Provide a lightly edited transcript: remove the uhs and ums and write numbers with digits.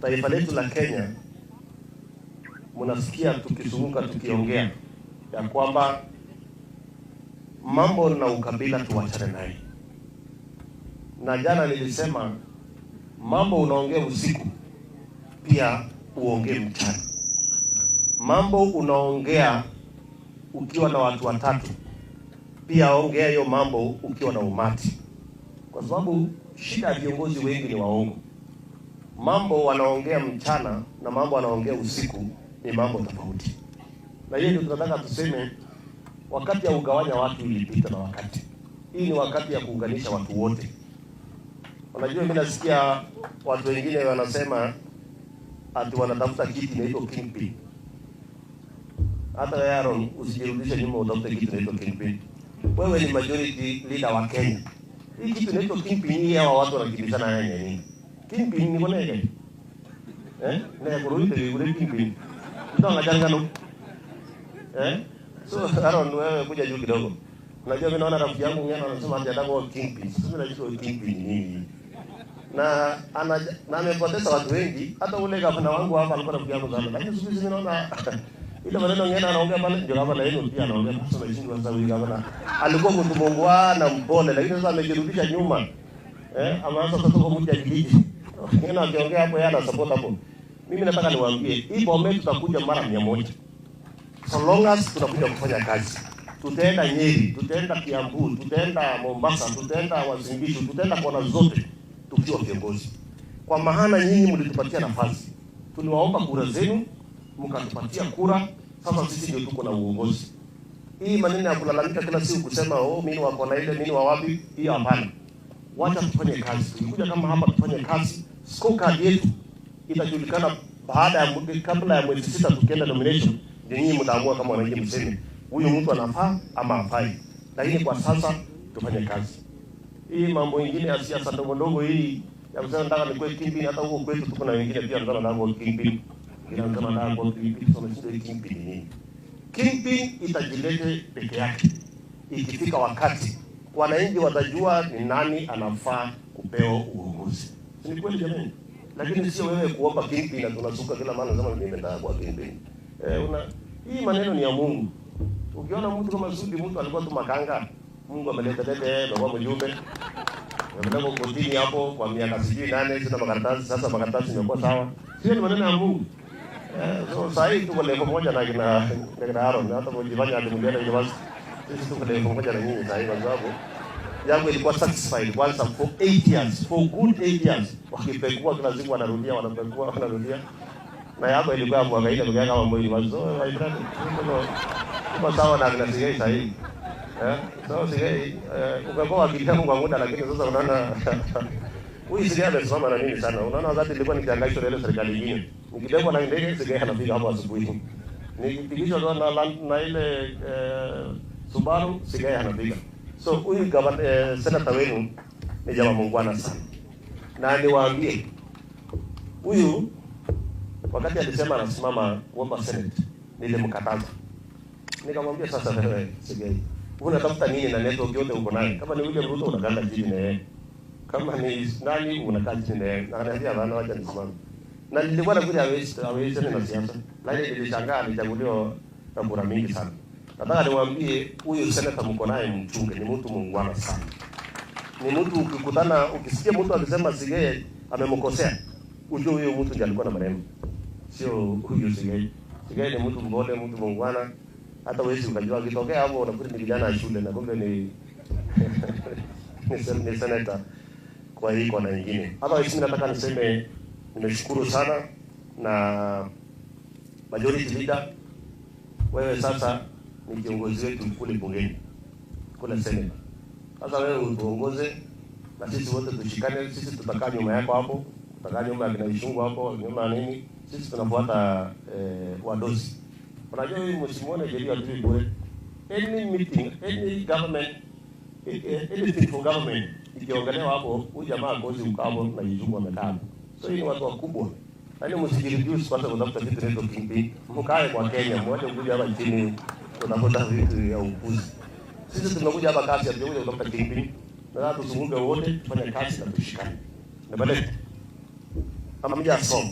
Taifa letu la Kenya, mnasikia tukizunguka tukiongea ya kwamba mambo na ukabila tuwachane naye, na jana nilisema mambo unaongea usiku pia uongee mchana. Mambo unaongea ukiwa na watu watatu, pia ongea hiyo mambo ukiwa na umati, kwa sababu shida ya viongozi wengi ni waongo. Mambo wanaongea mchana na mambo wanaongea usiku ni mambo tofauti, na hiyo ndio tunataka tuseme. Wakati ya ugawanya watu ilipita, na wakati hii ni wakati ya kuunganisha watu wote. Unajua, mimi nasikia watu wengine wanasema ati wanatafuta kiti inaitwa kingpin. Hata wewe Aaron, usijirudishe nyuma utafute kitu inaitwa kingpin. Wewe ni majority leader wa Kenya. Hii kitu inaitwa kingpin, hii hawa watu wanakimbizana nayo nini? Kingpin ni kone gani? Eh? Ne kuruite kule kingpin. Ndio ngajangano. Eh? So Aaron, wewe kuja juu kidogo. Unajua mimi naona rafiki yangu ngena anasema ati anataka kuwa kingpin. Sasa mimi najua kingpin ni nini? Na amepoteza watu wengi. Hata ule gavana wangu hapa alikuwa rafiki yangu sana, lakini siku hizi naona ile maneno ngena anaongea pale, ndio gavana yenu pia anaongea. Sasa nashindwa sasa, huyu gavana alikuwa mtu muungwana mpole, lakini sasa amejirudisha nyuma, ameanza sasa kwa mtu ya kijiji. Ngena akiongea hapo, yeye ana support hapo. Mimi nataka niwaambie hii Bomet tutakuja mara 100, so long as tunakuja kufanya kazi. Tutaenda Nyeri, tutaenda Kiambu, tutaenda Mombasa, tutaenda Uasin Gishu, tutaenda kona zote tukiwa viongozi, kwa maana nyinyi mlitupatia nafasi, tuliwaomba kura zenu, mkatupatia kura. Sasa sisi ndio tuko na uongozi. Hii maneno ya kulalamika kila siku kusema, "Oh, mimi wako na ile, mimi wa wapi," hiyo hapana. Wacha tufanye kazi. Tulikuja kama hapa tufanye kazi. Scorecard yetu itajulikana baada ya kabla ya mwezi 6 tukienda nomination, ndio nyinyi mtaamua kama wananchi, mseme huyu mtu anafaa ama hafai. Lakini kwa sasa tufanye kazi. Hii mambo ingine ya siasa ndogo ndogo hii ya kusema nataka nikuwe kingpin, hata huko kwetu tuko na wengine pia wanasema nataka kuwa kingpin. Wengine wanasema nataka kuwa kingpin, sasa shida hii kingpin ni nini? Kingpin itajilete peke yake. Ikifika wakati wananchi watajua ni nani anafaa kupewa uongozi. Si ni kweli jamani? Lakini sio wewe kuomba kingpin na tunasuka kila mara nasema mimi nataka kuwa kingpin. Eh, una hii maneno ni ya Mungu. Ukiona mtu kama Sudi, mtu alikuwa tu makanga, Mungu ameleta lete yeye amekuwa mjumbe. Amepelekwa kotini hapo kwa miaka sijui 8, sina makaratasi, sasa makaratasi imekuwa sawa. Sio ni maneno ya Mungu. Eh, so sasa hivi tuko level moja na kina Aaron, hata mjifanya ati mlienda university. Sisi tuko level moja na nyinyi sasa hivi kwa sababu yangu ilikuwa satisfied kwanza for 8 years, for good 8 years. Wakipekua kila siku wanarudia, wanapekua, wanarudia. Na yako ilikuwa ya mwaka ile pekee kama mwili wa so my friend, tuko sawa na kina Sigei sasa hivi. Eh, so Sigei, umekuwa wakili kwa muda, lakini sasa unaona huyu Sigei amesimama na mimi sana. Unaona wakati nilikuwa nikihangaishwa na ile serikali nyingine. Nikibebwa na ndege, Sigei anafika hapo asubuhi. Nikipigishwa na ile Subaru, Sigei anapiga. So huyu gavana, senator wenu ni jamaa muungwana sana. Na niwaambie huyu wakati alisema anasimama kuomba senate, nilimkataza. Nikamwambia, "Sasa wewe Sigei, unatafuta nini na network yote uko nayo? Kama ni William Ruto unakaa chini na yeye. Kama ni nani unakaa chini na yeye." Akaniambia, "Bana, wacha nisimame." Na nilikuwa nafikiri hawezi na siasa, lakini nilishangaa alichaguliwa na kura mingi sana. Nataka niwaambie huyu senator mko naye mchunge, ni mtu muungwana sana. Ni mtu ukikutana, ukisikia mtu akisema Sigei amemkosea, ujue huyo mtu ndiye alikuwa na maneno, sio huyu Sigei. Sigei ni mtu mpole, mtu muungwana, hata huwezi ukajua akitokea hapo unafikiri ni kijana wa shule na kumbe ni senator kwa hii kona nyingine. Hata mimi nataka niseme nimeshukuru sana na majority leader, wewe sasa ni kiongozi wetu kule bungeni, kule Senate. Sasa wewe utuongoze na sisi wote tushikane, sisi tutakaa nyuma yako hapo, tutakaa nyuma ya kina Ichung'wah hapo, nyuma ya nini, sisi tunafuata wadosi. Unajua huyu msimuone Jerry ati bure. Any meeting, any government, anything for government ikiongelewa hapo, huyu jamaa gozi ukamo na Ichung'wah amekaa. So hii ni watu wakubwa. Yaani msijireduce kwanza kutafuta vitu inaitwa kingpin. Mkae kwa Kenya, mwache kuja hapa nchini kutafuta vitu ya upuzi. Sisi tumekuja hapa kazi, hatujakuja kutafuta kingpin. Nataka tuzunguke wote, tufanye kazi na tushikane. Na baadaye hamjasoma.